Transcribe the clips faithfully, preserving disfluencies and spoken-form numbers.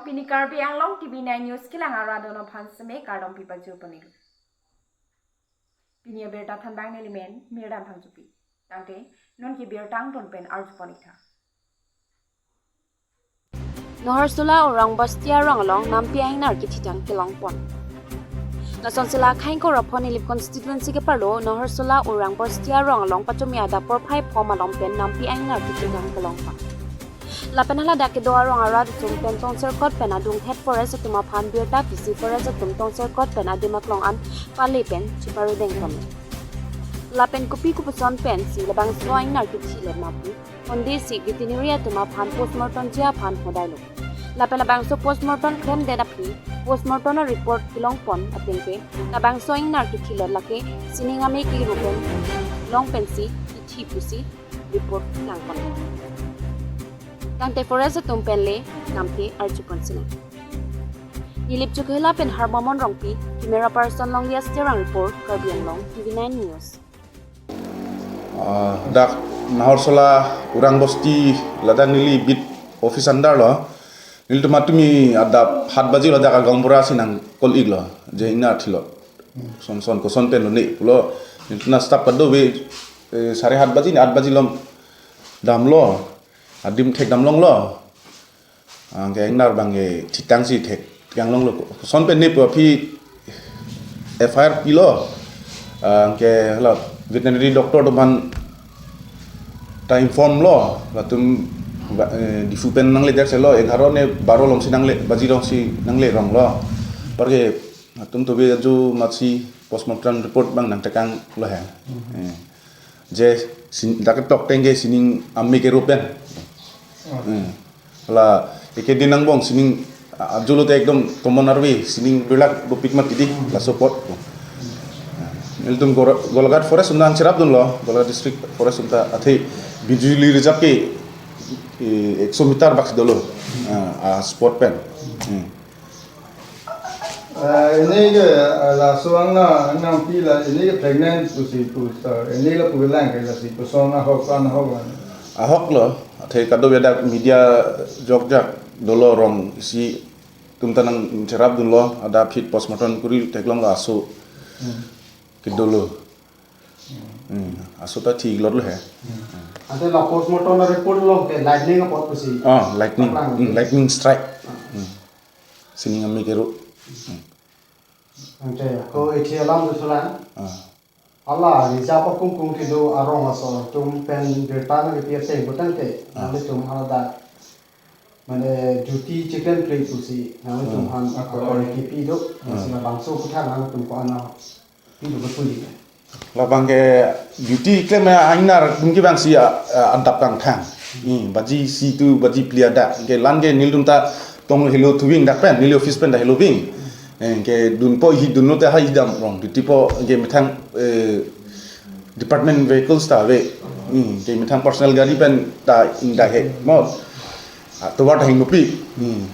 Pini Karbi Anglong T V nine News kelang arat atum aphan seme kardom pipajir ponlo. Pini abirta thanbang neli men Mirdan Phangchopi. Tangte non ke birta angton pen arju pon-ik tha. Naharsola Orang Basti arong along nampi ingnar kethitang kelong pon. Lasonsi la Khaingkor Raphon Nilip constituency keparlo Naharsola Orang Basti arong along pachomia adap porphai pho malom pen nampi ingnar kethitang kelong pon. Lapen haladak kedo arong arat atum pen tongserkot pen adunghet forest atum aphan birta pisi forest atum tongserkot pen adim aklong an pale pen chiparudeng pon. Lapen kopi kopuson pensi labangso ingnar kethi le ma pu, hondesi veterinary atum aphan postmortem ji aphan hodailo. Lapen labangso postmortem klemdet aphi, postmortem a-report kelong pon ateng ke, labangso ingnar kethi le lake sining ame keru pen long pensi kethi pusi report lang pon. Tangte forest atum pen le lamthe arju pon sinang. Nilip Chokihola pen Harbamon Rongpi, camera person Longlias Terang report, Karbi Anglong, T V nine News. Ah, dak Naharsola Orang Basti ladak neli beat office under lo. Nelitum matumi adap hat baji lo dak agaonbura si nang call-iklo. Je ingnar thilo. Son son koson pen lo ne pulo. Nelitum staff kadokave, eh, sare hat baji ne at baji lom damlo. Adim thekdam longlo. Anke ingnar abang ke thitang si thek, thekdam longlo. Koson pen ne pu aphi F I R pilo. Anke hala veterinary doctor atum aphan ta inform lo. Latum, eh, Diphu pen nangle det selo, egharo ne baro along si nangle, baji along si nangle ronglo. Apar ke latum tobe ajo matsi postmortem report abang nangtekang lo he. Eh. Je sin, dak ketok ateng ke sining ame keru pen. Hmm. La, eke din angbong sining, a-, ajo lote ekdom common arve, sining birlak dopik mati di, laso apot. Nelitum Gor-, Golaghat Forest atum ta nangcherapdunlo, Golaghat District Forest atum ta athe Bijuli Reserve ke, eh, ekso meter bak si dolo, ah, a-spot pen. Hmm. Eh, ini ke, eh, laso ingnar, ingnar pi la, ini ke pregnant pusi pu sir, ini la pulang ke lasi pusong ahok, an ahok. Ahok lo, athe kadokave dak media jokjak dolo rong isi atum ta nangcherapdunlo, adap aphi postmortem kori theklonglo aso. Hmm. Kedolo. Hmm. Hmm, aso ta thik lotlo he. Hmm. Ante la postmortem report along ke lightning apot pusi. Ah, lightning. Paklang. Hmm, lightning strike. Ah. Hmm. Sining ame keru. Hmm. Ante ko ithi alam dusula. Ah. Hala reserve akung kung kedo arong aso atum pen birta nangkepi ateng putangte. Ah. Nanglitum haladak mane duty chiklemkle pusi nanglitum, ah, aphan, ah, authority pi do. Ah. Lasi labangso aputhak nanglitum ko-an pi do, betul ya? Labang ke duty klem ya ingnar atum ke abang si, ah, ah, adap kangthang. Hmm, baji isi tu baji phli adak. Ke la-an ke nelitum ta tong helo thuving dak pen, neli office pen ta helo ving. Eh, kedunpo hi dunlo te ha idam rong. Duty po ke methang, eh, department vehicles ta ave. Hmm, ke methang personal gari pen ta ingdahek mo. Ah, tovar ta hingnopi. Hmm.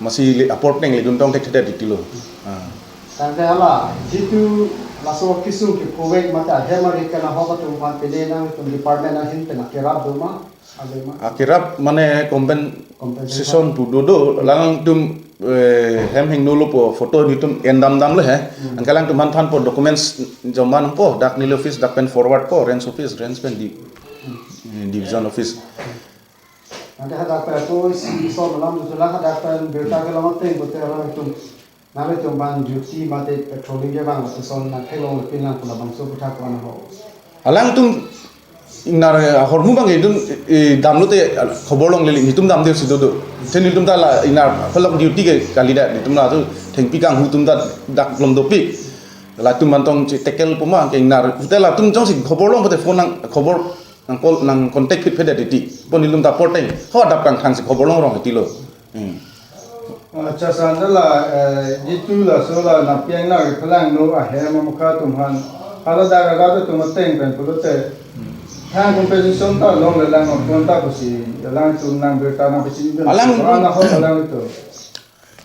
Masi le apor pen le dun tong thekthedet titilo. Ah. Tangte hala, jitu laso kisung kephovek mate ahem arit kana ahok atum aphan pine nangtum department ahin pen akerap do ma, ave ma? Akerap mane compen-, compensation pu do do, alangtum, eh, hem hingno lo po photo nelitum endam damlo he. Hmm. Anke alangtum aphan thanpo documents joma nangpo, dak neli office dak pen forward po, range office, range pen di, eh, division office. Ante hadak pen ko isi son alam dusula hadak pen birta kelong ateng pute alangtum, nanglitum abang duty mate patrolling kevang lapuson nangtheklongle pinlang pu labangso aputhak ko-an ho? Alangtum ingnar ahormu abang edun, eh, damlo te khobor longle, nelitum damde si dodo. Te nelitum ta la ingnar phalok duty ke kalidet, nelitum la tu thengpi kanghu atum ta dak lom dopik. Latum aphan tong si tekel puma ke ingnar. Te latum jongsi khobor long pute phone nang khobor nang call, nang contact phit phedet titi. Pon nelitum ta apor ateng ho adap kangthang si khobor long rong titilo. Hmm. Acha sandala, eh, jitu laso la nampi ingnar kepalangno ahem amokha atum aphan haladak arat atum ateng pen pulote. Thang compensation ta longle lang aphonta pusi alangtum nang birta nangpachini dun. Alang ko-an ahok alanglitum?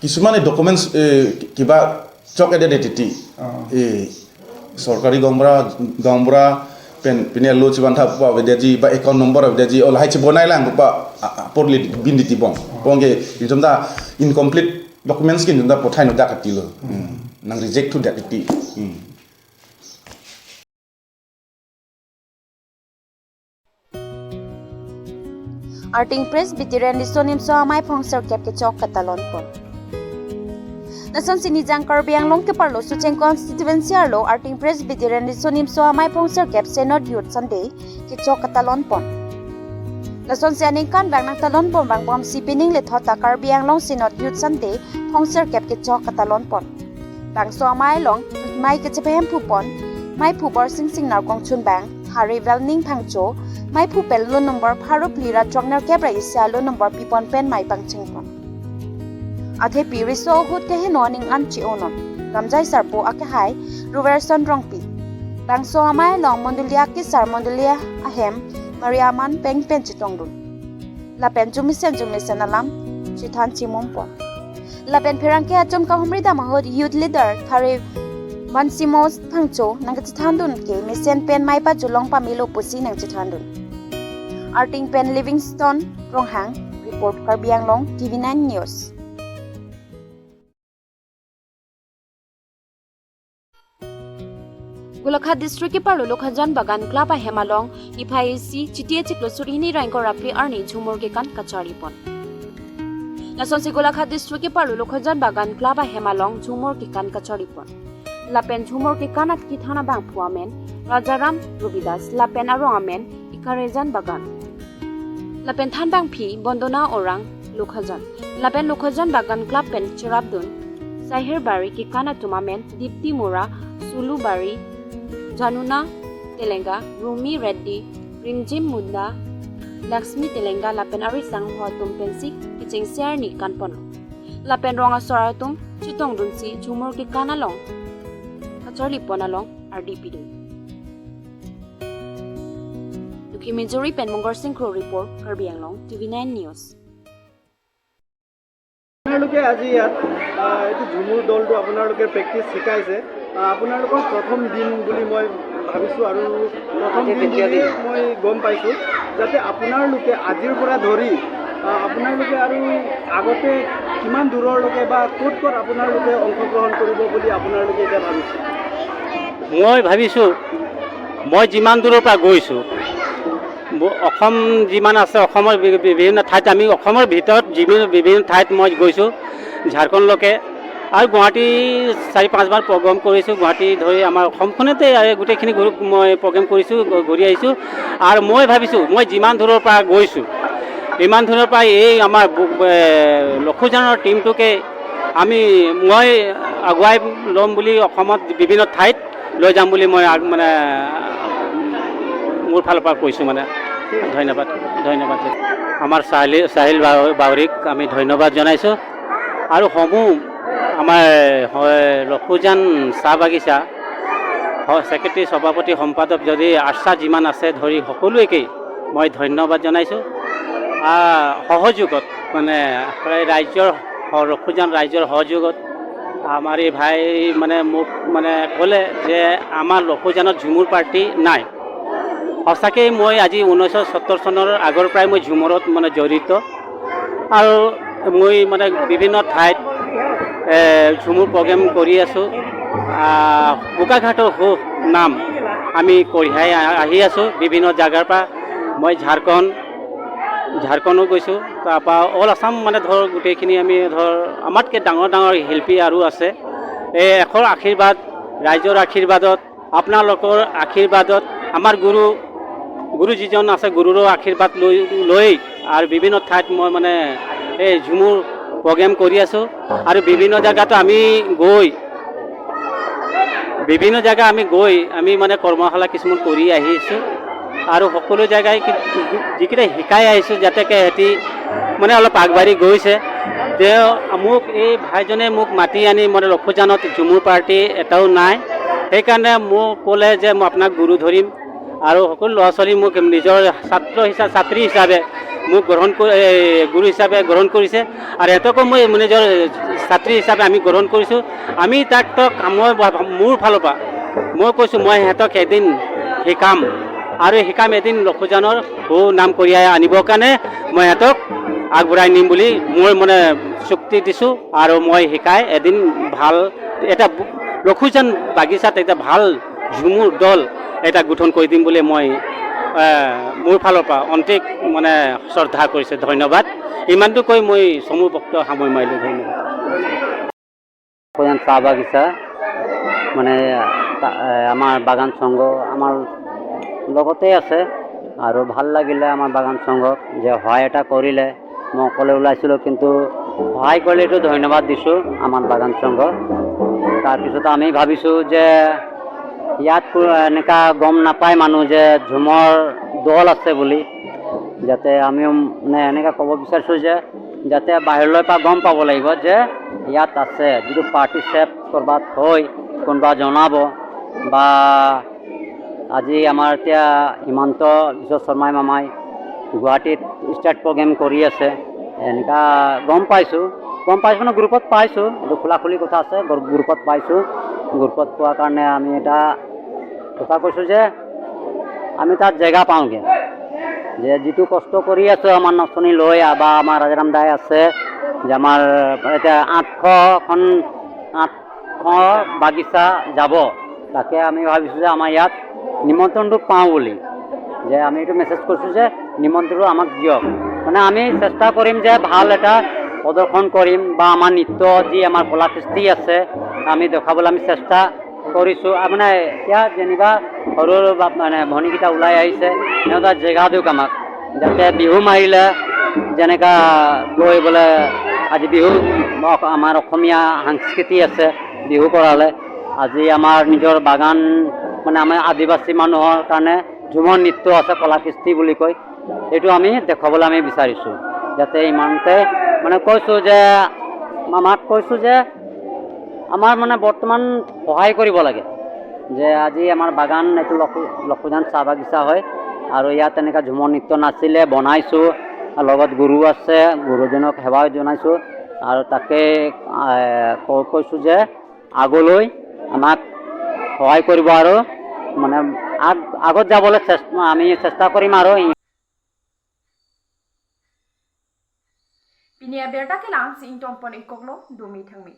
Kisumane documents, eh, kiba chokche det titi. Ah. Eh, sorkari gaonbura, gaonbura Pen pine lo chivan tha pa avedet ji ba account number avedet ji, o lahai chibonai lang pa, a, a, porli bin di tibong. Pon ke inchom ta incomplete documents kin ta pothai no dak katilo. Hmm. Nang reject thu dak ti. Hmm. Arting Presbyterian Riso Nimso Amei Phongser Kep kechok katalon pon. Lasonsi Nijang Karbi Anglong keparlo Socheng constituency arlo Arting Presbyterian Riso Nimso Amei Phongser Kep Synod Youth Sunday kechok katalon pon. Lasonsi aningkanvang nangtalon pon vangbomsi pining lethot ta Karbi Anglong Synod Youth Sunday Phongser Kep kechok katalon pon. Bangso amei along mei kachepahemphu pon meiphu Borsing Singnar kongchunbang, Hari Velning Phangcho, meiphu pen lo number pharo phli ra throk nerkep ra isi lo number pipon pen mei pangcheng pon. Athepi riso ahut keheno aning an chi-onon Gamjai Sarpo akehai Robertson Rongpi. Bangso amei along mondoli akesar mondoli ahem Maria Manpeng pen chetongdun. Lapen chumesen chumesen alam chethan chimum pon. Lapen pherangke achom kahumri dam ahut youth leader Thare Bansimos Phangcho nangkachethandun ke mesen pen mei pajulong pamelo pusi nangchethandun. Arting pen Livingstone Ronghang, report Karbi Anglong T V nine News. Golaghat District keparlo Lokhajan Bagan Club ahem along niphai isi Chiti achiklo suri hini ra ingkoi ra phli arni jhumur kekan kacharli pon. Lasonsi Golaghat District keparlo Lokhajan Bagan Club ahem along jhumur kekan kacharli pon. Lapen jhumur kekan akethan abangphu amen Rajaram Robidas lapen arong amen Ikarejan Bagan. Lapen thanbangpi Bondona Orang Lokhajan. Lapen Lokhajan Bagan Club pen cherapdun Sahir Bari kekan atum amen Dipti Mura, Sulu Bari, Januna Telenga, Rumi Reddy, Rimjim Munda, Laxmi Telenga lapen arisangho atum pensi kechengsi arni kanpon. Lapen rong asor atum chetongdunsi jhumur kekan along kacharli pon along ardi pidun. Dukhi Manjari pen Mongkor Singh Kro report, Karbi Anglong T V nine News. আপোনালোকে আজি ইয়াত, আহ, এইটো ঝুমুৰ দলটো আপোনালোকে প্ৰেক্টিছ শিকাইছে। আহ, আপোনালোকৰ প্ৰথম দিন বুলি মই ভাবিছোঁ আৰু প্ৰথম দিন বুলিয়ে মই গম পাইছোঁ, যাতে আপোনালোকে আজিৰ পৰা ধৰি, আহ, আপোনালোকে আৰু আগতে কিমান দূৰলৈকে বা ক'ত ক'ত আপোনালোকে অংশগ্ৰহণ কৰিব বুলি আপোনালোকে এতিয়া ভাবিছে? মই ভাবিছোঁ, মই যিমান দূৰৰ পৰা গৈছোঁ, ব-, অসম যিমান আছে, অসমৰ বি-, বি-, বিভিন্ন ঠাইত, আমি অসমৰ ভিতৰত যিকোনো বিভিন্ন ঠাইত মই গৈছোঁ, ঝাৰখণ্ডলৈকে। আৰু গুৱাহাটী চাৰি পাঁচবাৰ প্ৰগ্ৰেম কৰিছোঁ, গুৱাহাটী ধৰি আমাৰ অসমখনতে এই গোটেইখিনি গ্ৰুপ মই প্ৰগ্ৰেম কৰিছোঁ, ঘূ-, ঘূৰি আহিছোঁ। আৰু মই ভাবিছোঁ, মই যিমান দূৰৰ পৰা গৈছোঁ, ইমান দূৰৰ পৰা এই আমাৰ বু-, এ, লক্ষীজানৰ টীমটোকে আমি, মই আগুৱাই ল'ম বুলি অসমত বিভিন্ন ঠাইত লৈ যাম বুলি মই আগ-, মানে, মোৰ ফালৰ পৰা কৈছোঁ মানে। ধন্যবাদ, ধন্যবাদ। আমাৰ চাহিল, চাহিল বাউ-, বাউৰীক আমি ধন্যবাদ জনাইছোঁ। আৰু সমূহ আমাৰ, হয়, লক্ষীজান চাহ বাগিচা, হয়, ছেক্ৰেটাৰী, সভাপতি, সম্পাদক, যদি আশা যিমান আছে ধৰি সকলোকে মই ধন্যবাদ জনাইছোঁ। আ, সহযোগত, মানে, ৰাইজৰ, লক্ষীজান ৰাইজৰ সহযোগত আমাৰ এই ভাই, মানে, মোক, মানে, ক'লে যে আমাৰ লক্ষীজানত ঝুমুৰ পাৰ্টি নাই। সঁচাকৈ মই আজি ঊনৈছশ সত্তৰ চনৰ আগৰ পৰাই মই ঝুমুৰত, মানে, জড়িত। আৰু মই, মানে, বিভিন্ন ঠাইত, এ, ঝুমুৰ প্ৰগ্ৰেম কৰি আছোঁ। আ, বোকাঘাটৰ সুনাম আমি কঢ়িয়াই আ-, আহি আছোঁ বিভিন্ন জেগাৰ পৰা। মই ঝাৰখণ্ড, ঝাৰখণ্ডো গৈছোঁ, তাৰপৰা অল আছাম, মানে, ধৰ, গোটেইখিনি আমি, ধৰ, আমাতকৈ ডাঙৰ ডাঙৰ শিল্পী আৰু আছে। এই এশৰ আশীৰ্বাদ, ৰাইজৰ আশীৰ্বাদত, আপোনালোকৰ আশীৰ্বাদত, আমাৰ গুৰু, গুৰু যিজন আছে, গুৰুৰো আশীৰ্বাদ লৈ, লৈ আৰু বিভিন্ন ঠাইত মই, মানে, এই ঝুমুৰ প্ৰগ্ৰেম কৰি আছোঁ। আৰু বিভিন্ন জেগাতো আমি গৈ, বিভিন্ন জেগা আমি গৈ আমি, মানে, কৰ্মশালা কিছুমান কৰি আহিছোঁ। আৰু সকলো জেগাই কি-, যিকেইটা শিকাই আহিছোঁ, যাতেকে সিহঁতি, মানে, অলপ আগবাঢ়ি গৈছে। তেওঁ মোক, এই ভাইজনে মোক মাতি আনি, মানে, লক্ষীজানত ঝুমুৰ পাৰ্টি এটাও নাই, সেইকাৰণে মোক ক'লে যে মই আপোনাক গুৰু ধৰিম। আৰু সকলো ল'ৰা ছোৱালী মোক নিজৰ ছাত্ৰ হিচাপে, ছাত্ৰী হিচাপে মোক গ্ৰহণ কৰি, এই, গুৰু হিচাপে গ্ৰহণ কৰিছে। আৰু সিহঁতকো মই মোৰ নিজৰ ছাত্ৰী হিচাপে আমি গ্ৰহণ কৰিছোঁ। আমি তাক, তাক মই ভ-, মোৰ ফালৰ পৰা মই কৈছোঁ, মই সিহঁতক এদিন শিকাম, আৰু শিকাম এদিন লক্ষীজনৰ সুনাম কঢ়িয়াই আনিবৰ কাৰণে মই সিহঁতক আগবঢ়াই নিম বুলি মোৰ মানে চুক্তি দিছোঁ। আৰু মই শিকাই এদিন ভাল এটা লক্ষীজন বাগিচাত এটা ভাল ঝুমুৰ দল এটা গঠন কৰি দিম বুলি মই, এ, মোৰ ফালৰ পৰা অন্তিম মানে শ্ৰদ্ধা কৰিছোঁ। ধন্যবাদ। ইমানটো কৈ মই চমু বক্তব্য সামৰি মাৰিলোঁ। ধন্যবাদ। লক্ষীজন চাহ বাগিচা, মানে, তা-, এ, আমাৰ বাগান সংঘ আমাৰ লগতে আছে আৰু ভাল লাগিলে আমাৰ বাগান সংঘক যে সহায় এটা কৰিলে। মই অকলে ওলাইছিলোঁ, কিন্তু সহায় কৰিলে এইটো ধন্যবাদ দিছোঁ আমাৰ বাগান সংঘক। তাৰপিছত আমি ভাবিছোঁ যে ইয়াত কো-, এনেকা গম নাপায় মানুহ যে ঝুমৰ দল আছে বুলি। যাতে আমিও, মানে, এনেকা ক'ব বিচাৰিছোঁ যে যাতে বাহিৰলৈ পৰা গম পাব লাগিব যে ইয়াত আছে। যদি পাৰ্টিচিপেট ক'ৰবাত হয়, কোনোবা জনাব। বা আজি আমাৰ এতিয়া হিমন্ত বিশ্ব শৰ্মাই মামাই গুৱাহাটীত ষ্টেট প্ৰগ্ৰেম কৰি আছে, এনেকা গম পাইছোঁ। গম পাইছোঁ মানে গ্ৰুপত পাইছোঁ, এইটো খোলাখুলি কথা আছে, গ্ৰু-, গ্ৰুপত পাইছোঁ। গ্ৰুপত পোৱাৰ কাৰণে আমি এটা কথা কৈছোঁ যে আমি তাত জেগা পাওঁগৈ, যে যিটো কষ্ট কৰি আছোঁ আমাৰ নচনি লৈ বা আমাৰ ৰাজাৰাম দাই আছে, যে আমাৰ এতিয়া আঠশখন, আঠশ বাগিচা যাব, তাকে আমি ভাবিছোঁ যে আমাৰ ইয়াত নিমন্ত্ৰণটো পাওঁ বুলি, যে আমি এইটো মেছেজ কৰিছোঁ যে নিমন্ত্ৰণটো আমাক দিয়ক। মানে আমি চেষ্টা কৰিম যে ভাল এটা প্ৰদৰ্শন কৰিম বা আমাৰ নৃত্য, যি আমাৰ কলাকৃষ্টি আছে, আমি দেখাবলৈ আমি চেষ্টা কৰিছোঁ। আৰু মানে এতিয়া যেনিবা সৰু সৰু বা মানে ভনীকেইটা ওলাই আহিছে, সিহঁতৰ জেগা দিয়ক আমাক, যাতে বিহু মাৰিলে যেনেকা গৈ বোলে আজি বিহু অস-, আমাৰ অসমীয়া সংস্কৃতি আছে, বিহু কৰালে আজি আমাৰ নিজৰ বাগান, মানে আমাৰ আদিবাসী মানুহৰ কাৰণে ঝুমৰ নৃত্য আছে, কলাকৃষ্টি বুলি কয়, এইটো আমি দেখুৱাবলৈ আমি বিচাৰিছোঁ। যাতে ইমানতে মানে কৈছোঁ যে মামাক কৈছোঁ যে আমাৰ মানে বৰ্তমান সহায় কৰিব লাগে, যে আজি আমাৰ বাগান এইটো লক্ষ-, লক্ষীজন চাহ বাগিচা হয় আৰু ইয়াত এনেকা ঝুমৰ নৃত্য নাছিলে, বনাইছোঁ, আৰু লগত গুৰু আছে, গুৰুজনক সেৱা জনাইছোঁ। আৰু তাকে, এ, কৈ-, কৈছোঁ যে আগলৈ আমাক সহায় কৰিব আৰু মানে আগ-, আগত যাবলৈ চেষ্টা, আমি চেষ্টা কৰিম আৰু। Pini abirta kelang si ingtonpon ingkoklo, dumi thangmi.